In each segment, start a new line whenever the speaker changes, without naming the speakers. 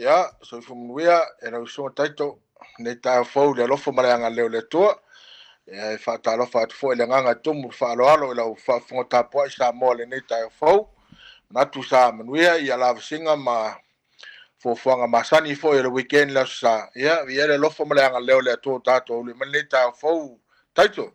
Ia, soifua manuia e lau Susuga Taito i lenei taeao fou i le alofa ma le agalelei o le Atua. Ia, e faatalofa atu foi i le agaga e tumu i le faaaloalo i lau faafofoga tapuai Samoa i lenei taeao fou. Manatu sa manuia ia lavasiga ma fuafuaga masani foi o le weekend i le Aso Sa. Ia, viia le alofa ma le agalelei o le Atua ua tatou auli mai lenei taeao fou Taito.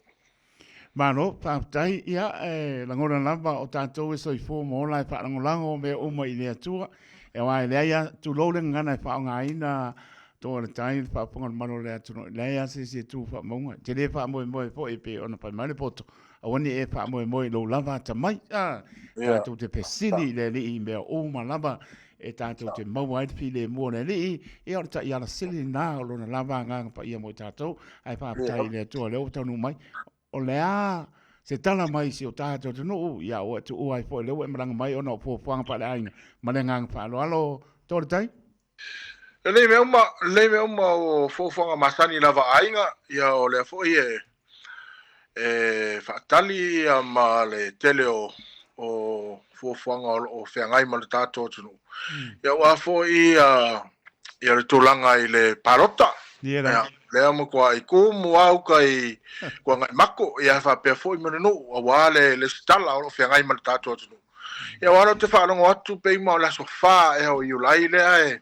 Malo, faafetai. Ia, e lagona lava o tatou e soifua ma ola e faalagolago mea uma i le Atua. Aua e leai lava, tulou le gagana e faaaogaina toa o le tai i le faafofoga o le malu o le atunuu, e leai lava se isi e tu faamauga. E te le faamoemoe foi e pei ona fai mai le poto, aua ne i e faamoemoe i lou lava atamai. A, tatou te fesili i le Alii i mea uma lava e tatou te maua ai le filemu o le Alii, ia o le taiala sili lena o Lona lava Agaga Paia mo i tatou. Ae faafetai i le Atua o lea ua taunuu mai. O le a se tala mai i si o tatou atunuu, ia ua e tuua ai foi o lea ua e malaga mai ona o fuafuaga faaleaiga. Ma le agaga faaaloalo, Toaletai.
Lelei mea uma, lelei mea uma o fuafuaga masani lava a aiga, ia o lea foi e e faatali ia ma le tele o o fuafuaga o lo o feagai ma le tatou atunuu. Ia aua foi ia ia le tulaga i le palota.
Ia la.
Ia, lea matuai tumu lava uta i Tuanaimato, ia faapea foi ma Manunuu, aua le lesitala o lo o feagai ma le tatou atunuu. Ia aua o te faalogo atu pei ma o le aso 4 ea o Iulai lea e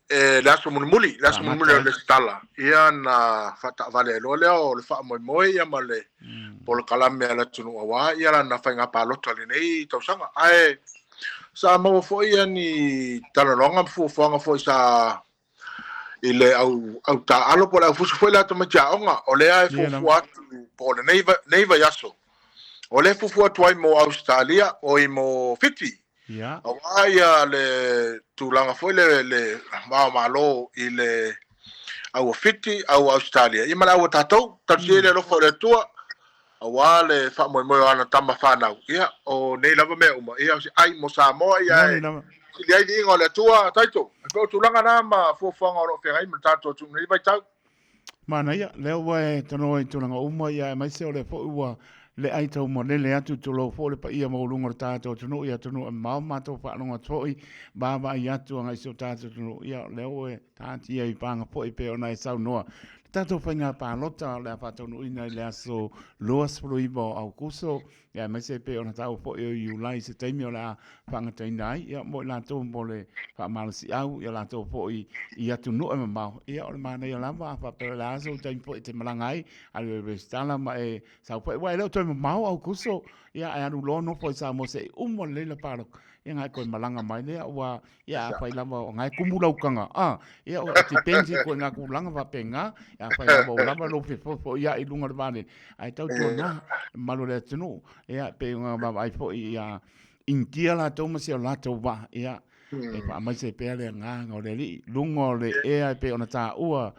e le aso mulimuli, le aso mulimuli o le lesitala, ia na faataavale ai loa lea o le faamoemoe ia ma le polokalame a le atunuu aua ia lana faiga palota i lenei tausaga. Ae sa maua foi ia ni talanoaga ma fuafuaga foi sa i le au, au taaalo po o le au fusi foi lea a tamaiti aoga, o lea e fuafua atu po o lenei, nei vaiaso, o lea e fuafua atu ai mo Ausetalia, oi mo Fiti. Aua ia le tulaga foi le, le va o Malo i le au a Fiti, au a Ausetalia, ia ma le au a tatou, talosia le alofa o le Atua, aua le faamoemoe o ana tama fanau. Ia, o nei lava mea uma, ia, o se ai mo Samoa, ia, e sili ai viiga o le Atua, Taito. E pei o tulaga na ma fuafuaga o lo o feagai ma le tatou atunuu i lenei vaitau.
Manaia, lea ua e tanoa i tulaga uma, ia, aemaise o lea foi ua le ai taumalele atu, tulou foi le paia maualuga o le tatou atunuu i atunuu e mamao, matou faalogo atu foi, vaavaai atu agai i si o tatou atunuu, ia, o lea ua e taatia i paga foi e pei ona e saunoa. Le tatou faiga palota o le a faataunuuina i le aso 29 o Aokuso, ia aemaise e pei ona taua foi o Iulai se taimi o le a faagataina ai, ia mo i latou mo le faamalosiau, ia latou foi i atunuu e mamao, ia o le manaia lava a faapea o le a sou taimi foi e te malaga ai, alu e resitala ma e sau foi, aua e le o toe mamao Aokuso, ia ae alu loa nofo i Samoa se i uma lelei le palota, ia ona e toe malaga mai lea, ua Ia afai lava o na e tumu lau taga, a, ia o depends i ituaiga tulaga faapena, afai lava ua lava lou fefoifoiai i luga o le vaalele, ae tautuana le mamalu o le atunuu, ia pei ona vaavaai foi ia Initia latou ma si o latou vaa, ia e faamaise pea le agaga o le Alii, luga o le ea e pei ona taua,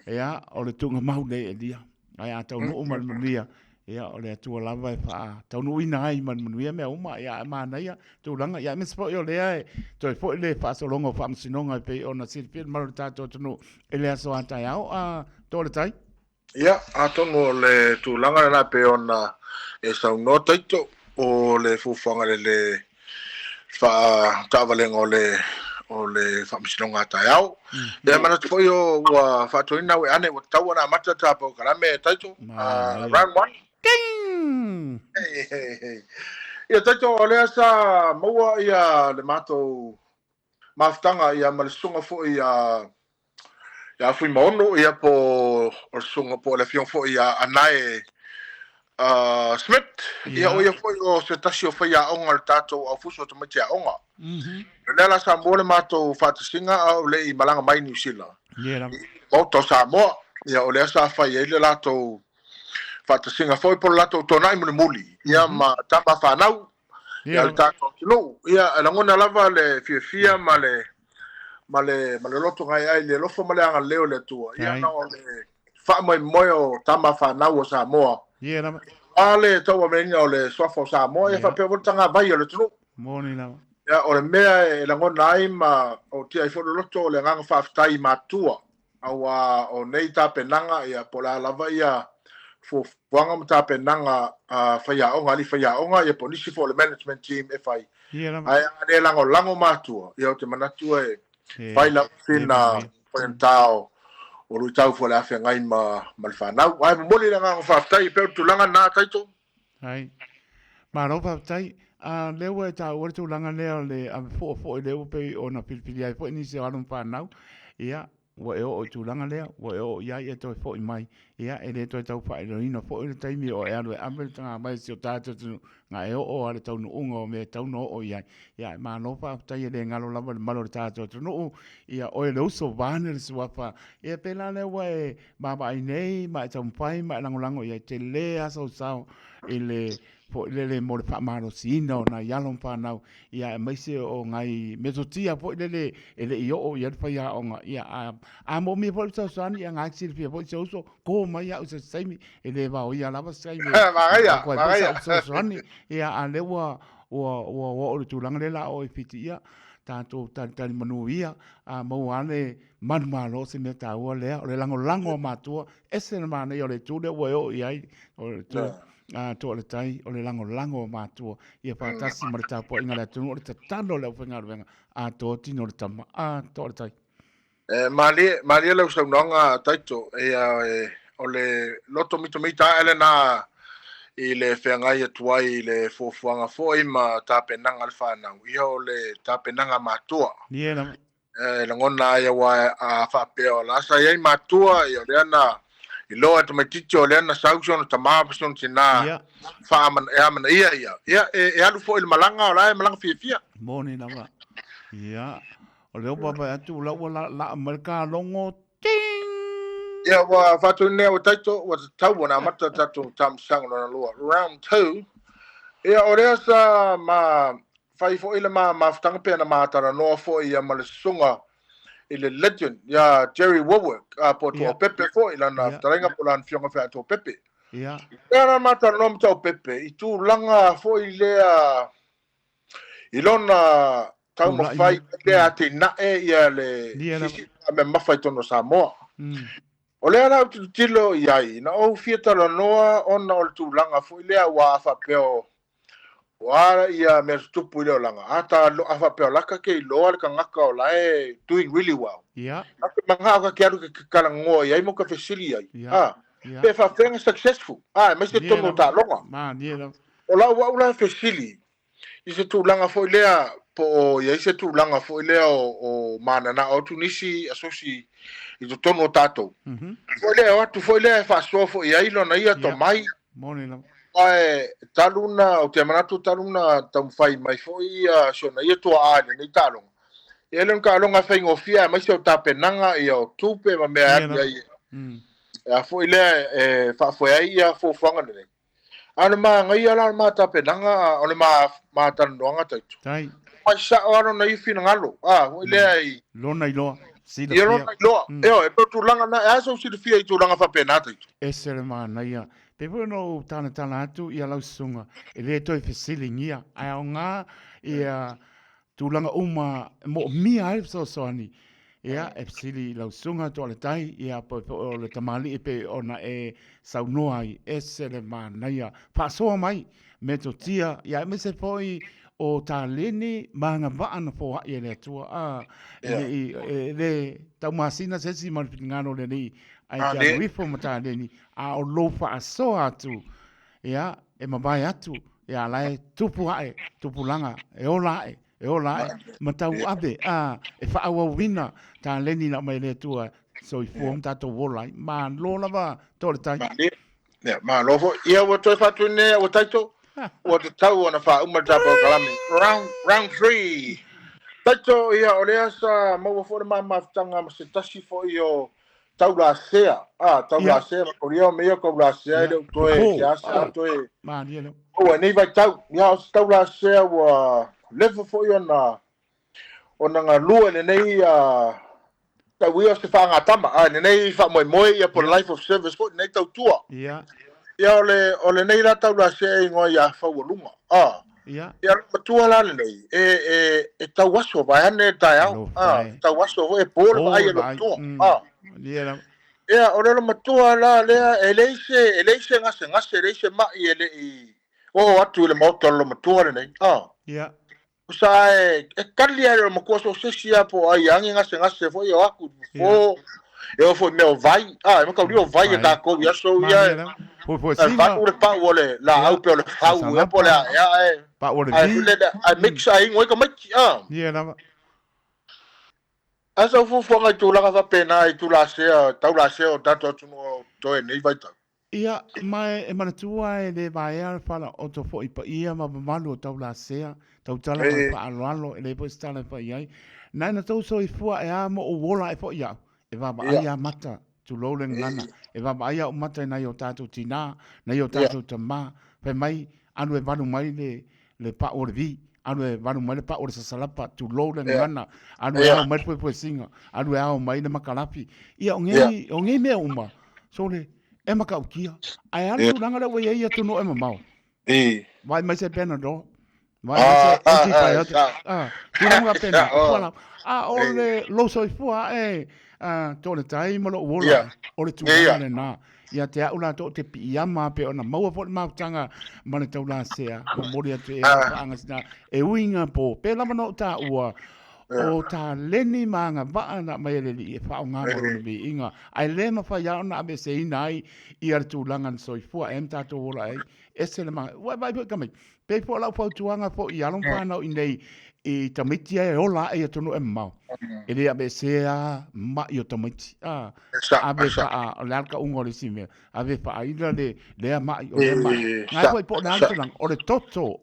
ia o le tuugamau lea i Elia. Ae a taunuu ma le manuia, ia o le Atua lava e faataunuuina ai ma le manuia mea uma, ia ae manaia tulaga, ia aemaise foi o lea e toe foi le faasologa o faamasinoga e pei ona silafia le mamalu o le tatou atunuu i le aso a taeao, a toa le tai.
Ia, atonu o le tulaga lena e pei ona e saunoa Taito, o le fuafuaga i le faataavalega o le o le faamasinoga a taeao. Ia manatu foi o ua faatuina ua ane ua tatau ona amata ta polokalame Taito. Round 1.
Ding!
Hey, hey, hey. Ia Taito, o lea sa maua ia le matou mafutaga ia ma le susuga foi ia ia Fuimaono ia po o le susuga po o le afioga foi ia Anae Smith, ia o ia foi o se tasi o faiaoga o le tatou aufuso o tamaiti aoga. O lea la sa maua le matou faatasiga a o le i malaga mai Niu Sila.
I
Maota o Samoa, ia o lea sa fai ai le latou faatasiga foi po o le latou tonai mulimuli ia ma tama fanau ia le tatou atunuu. Ia e lagona lava le fiafia ma le ma le ma le loto gaeae i le alofa ma le agalelei o le Atua. Ia na o le faamoemoe o tama fanau o Samoa.
Ia lava.
A le tauaveina o le suafa o Samoa, ia faapea foi le tagavai o le atunuu.
Moni lava.
Ia, o le mea e lagona ai ma o tia ai foi le loto o le agaga faafetai i matua, aua o nei tapenaga, ia, po o le a lava ia fuafuaga ma tapenaga a faiaoga, alii faiaoga, ia po o nisi foi o le management team e fai.
Ia lava.
Ae a le lagolago matua, ia ou te manatu e. Fai lau sina faigata o luitau foi o le a feagai ma le fanau. Ae momoli le agaga faafetai e pei o le tulaga lena Taito.
Ai. Malo faafetai. A lea ua e taua le tulaga lea o le ave fua foi lea ua pei ona filifili ai foi nisi o alo ma fanau. Ia, ua e oo i tulaga lea, ua e oo i ai e toe foi mai. Ia, e le toe tau faailoaina foi le taimi o e alu e ave le tagavai a si o tatou atunuu, na e oo lava i le taunuuga o mea e tatau ona oo i ai. Ia, ae malo faafetai e le galo lava i le malu o le tatou atunuu, ia oe le uso vaeane le suafa. Ia pei la lea ua e vaavaai nei ma e taumafai ma e lagolago i ai, tele lava sou sao i le foi lele mo le faamalosiina o nai alo ma fanau, ia aemaise o nai metotia foi lele e le i oo i ai le faiaoga. Ia a moomia foi le fesoasoani, ia na e te silafia foi si ou uso, ko mai au i se taimi, e le vaoia lava se taimi e avatu ai foi sau fesoasoani. Ia a o lea ua ua oo i le tulaga lea o le a oo i Fiti, ia tatou talitali manu ia, a maua lava le manumalo o se mea taua lea, o le lagolago a matua, ese le manaia o le itu lea ua e oo i ai, o le itu toaletai, o le lagolago a matua, ia faatasi ma le tapuaiga a le atunuu, o le tatalo a le aufaigaluega, atoa tino o le tama, a toaletai.
E malie, malie lau saunoaga Taito, ia e, o le loto mitamita ae lena i le feagai atu ai i le fuafuaga foi ma tapenaga a le fanau, ia o le tapenaga matua.
Ia lava.
E lagona ai aua a faapea o la sa i ai matua, ia o lea na iloa e tamaitiiti o lea na sau si ona tama ma si ona tinā e amanaia ia, ia e alu foi i le malaga o la e malaga fiafia.
Moni lava. Ia, o lea ua vaavaai atu o la ua laa mai le kalogo, ting!
Ia, ua faatonu nei ua Taito, ua tatau ona amata le tatou taamisaga lona lua, round two. Ia, o lea sa ma fai foi le ma mafutaga pei ona ma talanoa foi ia ma le susuga i le legend ia Jerry Wallwork, po o Tuaopepe foi lana fetalaiga po o lana afioga foi ia Tuaopepe. Ia na ma talanoa ma Tuaopepe i tulaga foi lea i lona taumafai lea atinae ia le sisi mea mamafa i totonu o Samoa. O lea la ou te tilotilo i ai, na ou fia talanoa ona o le tulaga foi lea ua a faapea o o a ia mea tutupu i le olaga, a ta a faapea o la ka ke iloa le tagata o la e doing really well. A ke mangao ka ke alu ke talanoa i ai mo ka fesili i ai. A, pe faapefea na successful. A, aemaise totonu o taaloga. O lau au la fesili i se tulaga foi lea po o i ai se tulaga foi lea o mananao atu nisi asosi i totonu o tatou. Foi lea o atu foi lea e faasoa foi i ai lona ia tomai. Ae talu na, ou te manatu talu na taumafai mai foi ia si ona ia tuaa i lenei taaloga. E le o ni taaloga e faigofie aemaise o tapenaga ia o tupe ma mea e alu i ai. E a foi lea e faafoe ai ia fuafuaga lenei. A o le manaia la o le ma tapenaga, o le ma talanoaga Taito.
Tai.
Mai sao lava lona ia finagalo, a, foi lea i...
Lona iloa,
silafia. Ia lona iloa, ioe, e pei o tulaga na, e a sou silafia i tulaga faapena Taito?
Ese le manaia. Pei foi ona ou talatala atu ia lau susuga, e le toe fesiligia, ae aoga ia tulaga uma e moomia ai le fesoasoani, ia, e fesili i lau susuga Toaletai, ia, po o le tamalii e pei ona e saunoa ai, ese le manaia. Faasoa mai, metotia, ia, aemaise foi o taleni ma agavaa na foai e le Atua. A, e le i, e le taumasina se isi ma le finagalo o le Alii, ae te alu ifo ma taleni, a o lou faasoa atu, ia, e mavae atu, ia, la e tupu ae, tupulaga, e ola ae, e ola ae, ma tauave, a, e faaauauina taleni na aumai e le Atua, soifua ma tatou ola ai. Malo lava, Toaletai.
Ia, malo foi. Ia, ua toe faatuina nei au e Taito, ua tatau ona faauma le tatou polokalame. Round, round 3. Taito, ia, o lea sa maua foi le ma mafutaga ma se tasi foi o taulasea. A, taulasea, yeah. O ia o mea taulasea e le o toe, se asa toe.
Malie lea.
Ua nei vaitau. Ia, o se taulasea ua leva foi ona ona galue lenei tau ia o se faagatama, a lenei faamoemoe ia po le life of service foi lenei tautua.
Ia.
Ia o lenei la taulasea e igoa ia Faualuga. A.
Ia.
Ia le matua la lenei e e e tau aso vaeane le taeao. A, tau aso foi e po le vaai a le matua. A.
Ia la.
Ia o le matua la lea e leai se e leai se gasegase, e leai se mai e le i oo atu i le maota o le matua lenei. A.
Ia.
Sa e kali ai o makua so sesi a po ai angi ngase ngase fo i o aku fo e o fo mea o vai a e maka o vai e ta ko ia so ia
po po
e va
singa
le pa o le la au pe o le fau e po le a e
pa o le
ai
vi
le ai mix ai ngoi ka mai a
ia lava
asa fu fo ngai tulaga fa pena i tula sea taula sea o tato atu no toe nei vai tau.
Ia, ma e manatua e le vaea le fala o to foi pa ia ma mamalu o taulasea, tautala ma le faaaloalo e le foi se tala e fai ai. Nai na tou soifua e a mo ou ola e foi au, e vaavaai a mata, tulou le gagana, e vaavaai au mata i nai o tatou tinā, nai o tatou tamā, fai mai, alu e valu mai le pau o le vi, alu e valu mai le pau o le sasalapa, tulou le gagana, alu e ao mai le puepuesiga, alu e ao mai le makalafi. Ia, o ngei mea uma, sole, e makautia. Ae a le tulaga lea ua i ai i atunuu e mamao. Vai mai se Panadol. Vai mai se antibiotic. Tulaga faapena. Ua A o le lou soifua ae to le tai ma lou ola. O le tulaga lena. Ia te au latou te piiama pe ona maua foi le mafutaga ma le taulasea. Momoli atu e faaga sina. E uiga po. Pe lava na ou taua o taleni ma agavaa na aumai e le Alii e faaaoga mo lona viiga. Ae le mafai lava ona aveeseina ai ia le tulaga na soifua ai ma tatou ola ai. Ese le ua e vaai foi tamaiti. Pei foi o lau fautuaga foi i alo ma fanau i nei i tamaiti e ola ae i atunuu e mamao. E le aveesea mai o tamaiti. Ave faa, o le a le tauga o le isi mea. Ave faaila le lea mai o lea mai. Ngai foi po o le a le tulaga. O le toto,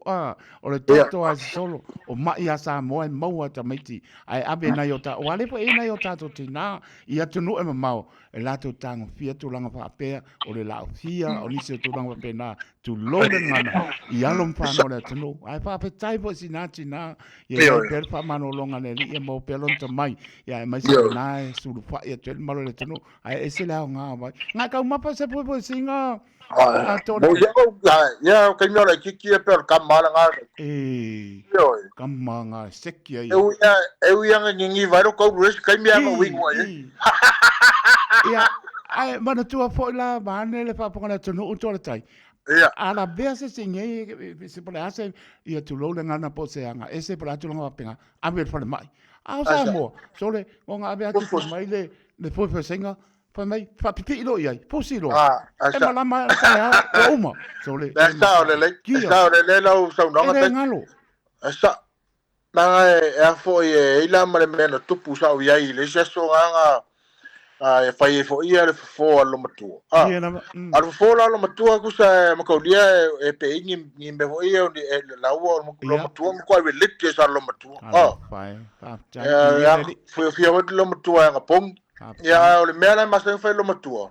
o le toto a solo. O mai a Samoa e maua tamaiti. Ae ave nai o ta, o ale foi e nai o tatou tinā i atunuu e mamao. E latou tagofia tulaga faapea, o le laofia, o nisi o tulaga faapena, tulou le gagana i alo ma fanau o le atunuu. Ae faafetai foi sina tinā, ia i ai pea le faamalologa a le Alii, ia maua pea lona tomai, ia aemaise lena e sulufai atu ai le mamalu o le atunuu. Ae ese le aoga o vai. Ngai taumapa se puepuesiga a tō
Mo ia ia o kaimea o le kiki e pe o le kama ala ngā.
E kama ngā seki ai.
E ui anga ngingi vai ro kau rues kaimea nga wingu ai.
Ia, ai manatua foi la vane le faafofoga le atunuu to le tai.
Ia.
A la vea se se ngei se pole ase ia tulou le ngana po se anga ese pole atu longa wapenga ave le fale mai. A o Samoa, sole o ngā ave atu mai le le fuefuesenga fai mai faapipii loa i ai, pusi loa. E malama e taeao, ua uma. Sole.
E sao le lei, e sao le lei lau saunoaga.
E le galo.
E sa, nanga e a foi e ila ma le mea na tupu sa o iai i le isi aso nganga e fai e foi ia le fofo a lo matua.
Ia lava.
A le fofo la lo matua kusa e makaulia e pe ingi ngi me foi ia e laua o lo matua ma kua religious a lo matua.
Fai,
fai. Fui fia watu lo matua nga pong. Ia o le mea la masenga fai lo matua.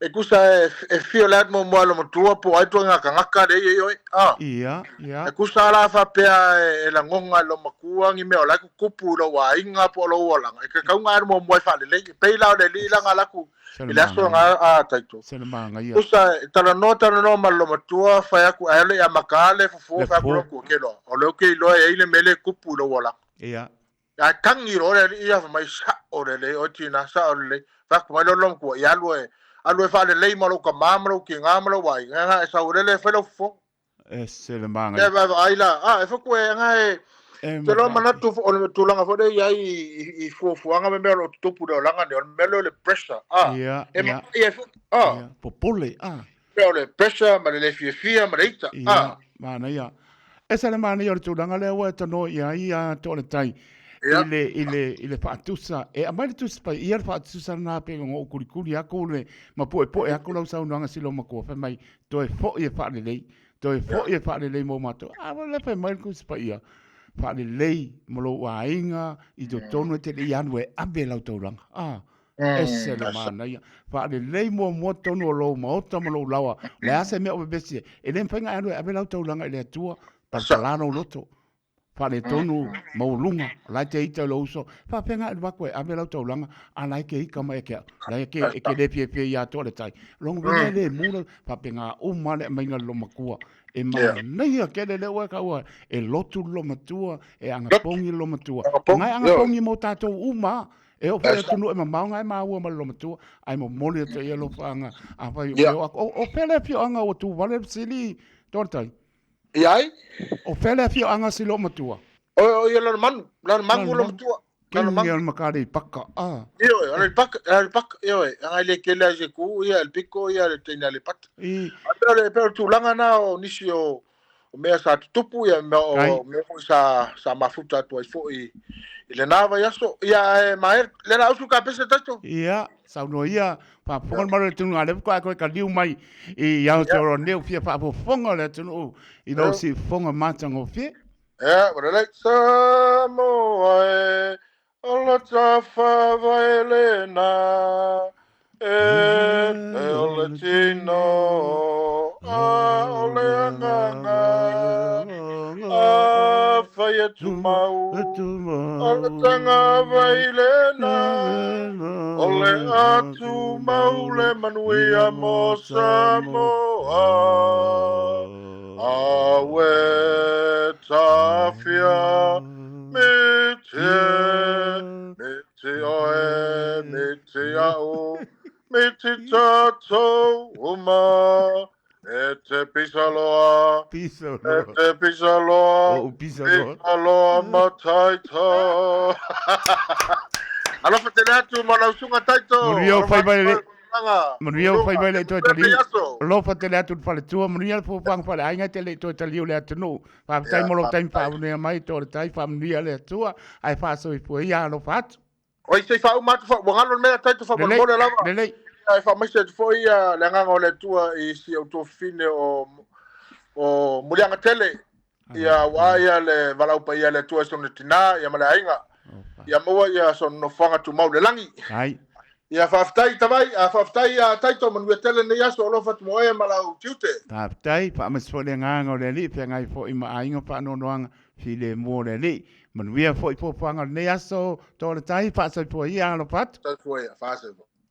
E kusa e fio le atmo moa lo matua po ai tua ngaka ngaka le i oi.
Ia, ia.
E kusa la fa pea e la ngonga lo makua ngi mea o la kupu lo wa inga po lo olanga. E ka kaunga mo moa fa le le. Pei la o le li la nga laku. I le aso nga a taito.
Se le manga ia.
Kusa talanoa ma lo matua fai aku ai le amakale fofo fa ku ku ke lo. O le ke lo e ile mele kupu lo olaga.
Ia.
A kangi ro le ia mai sa o le le o tina sa o le fa ku mai lo lo ku ia lo e alu e fa le lei ma lo ka ma lo ki nga ma lo wai nga e sa o le le fa lo fo
e se le manga
e va ai la a e fa ku e nga e te lo manatu o le tulaga fo le ia i fuafuaga me mea o lo tutupu le olaga nei o le mea lea o le pressure a
ia
e
ia
ia a
popole a
mea o le pressure ma le le fiafia ma le ita
a manaia e se le manaia o le tulaga lea ua e tanoa i ai a to le tai i le faatusa e aumai le tusi pai ia le faatusa lena pe o kulikuli aku le ma poepoe aku lau saunoaga silo matua fai mai toe foi e faalelei toe foi e faalelei mo matou a le fai mai le tusi pai ia faalelei mo lou aiga i totonu e te le i alu e ave lau taulaga a ese le manaia faalelei muamua tonu o lou maota ma lou laoa le a se mea o vevesi e le mafai ona e alu e ave lau taulaga i le Atua palapala lou loto faaletonu maualuga o la e te ita i lou uso faafega e alu atu e ave lau taulaga a la e ke ika mai e ke au la e ke le fiafia ia atoa le tai logo vena e le mu lau faapega uma le aumaiga le lomatua e manaia kele le ua kaua e lotu le lomatua e agapogi le lomatua ngai agapogi mo tatou uma e oo foi atunuu e mamao ngai maua ma le lomatua ae momoli atu ai alofaaga afai o fea le afioaga ua tuvale le fesili to le tai
Ia ai?
O fea le afioaga si loo matua?
O ia Lalomanu, Lalomanu lona matua.
Lalomanu. Kini Aleipata. Ah.
Ioe, o Aleipata, Aleipata, ioe, agai le tele ai se ku ia le piko ia le teine Aleipata.
I.
A pe o le tulaga na o nisi o mea sa tutupu ia mea o mea foi sa mafuta atu ai foi i lena vaiaso. Ia e ma le la usu ka pese taito.
Ia, saunoa ia, faafofoga le malu o le atunuu, a o lea faatoa toe taliu mai i Aotearoa nei ua fia faafofoga le atunuu i lau siufofoga matagofie.
Ia, ua lelei. Samoa e, o le tafa lena, e o le tino, a o le agaga, a fai e tumau, o le tagavai lena, o le atumau le manuia mo Samoa. Awe tafia, me te oe, me te ao, me te tatou uma, e te pisaloa,
Pisaloa.
e te pisaloa,
O pisaloa.
Pisaloa mataito. Alofa tele atu ma lau suga taito.
Manuia o fai mai le-
Alofa
Manuia o fai mai le toe taliu.
Aso.
Alofa tele atu le faletua, manuia le fuafuaga faaleaiga e te le i toe taliu le atunuu. Faafetai
Ia,
mo lou taimi
faafetai.
faaavanoa mai to le tai, faamanuia le Atua, ae faasoifua ia alofa atu.
Oi se faauma atu ua galo le mea taito
Lelei,
faamolemole lava.
lelei.
Ia, e faamaise atu foi ia le agaga o le Atua i si au tuafafine o Muliaga tele. Ia ua ia le valaau paia le Atua i sona tina ia ma le aiga. Ia maua ia sona nofoaga tumau le lagi.
Ai.
Ia faafetai tavai, a faafetai a taito manuia tele nei aso alofa atu mo oe ma lau tiute.
Faafetai, faamaise foi le agaga o le Alii, feagai foi ma aiga faanoanoaga, filemu o le Alii. Manuia foi fuafuaga o lenei aso, to le tai, faasoifua ia alofa atu.
Soifua ia, faasoifua.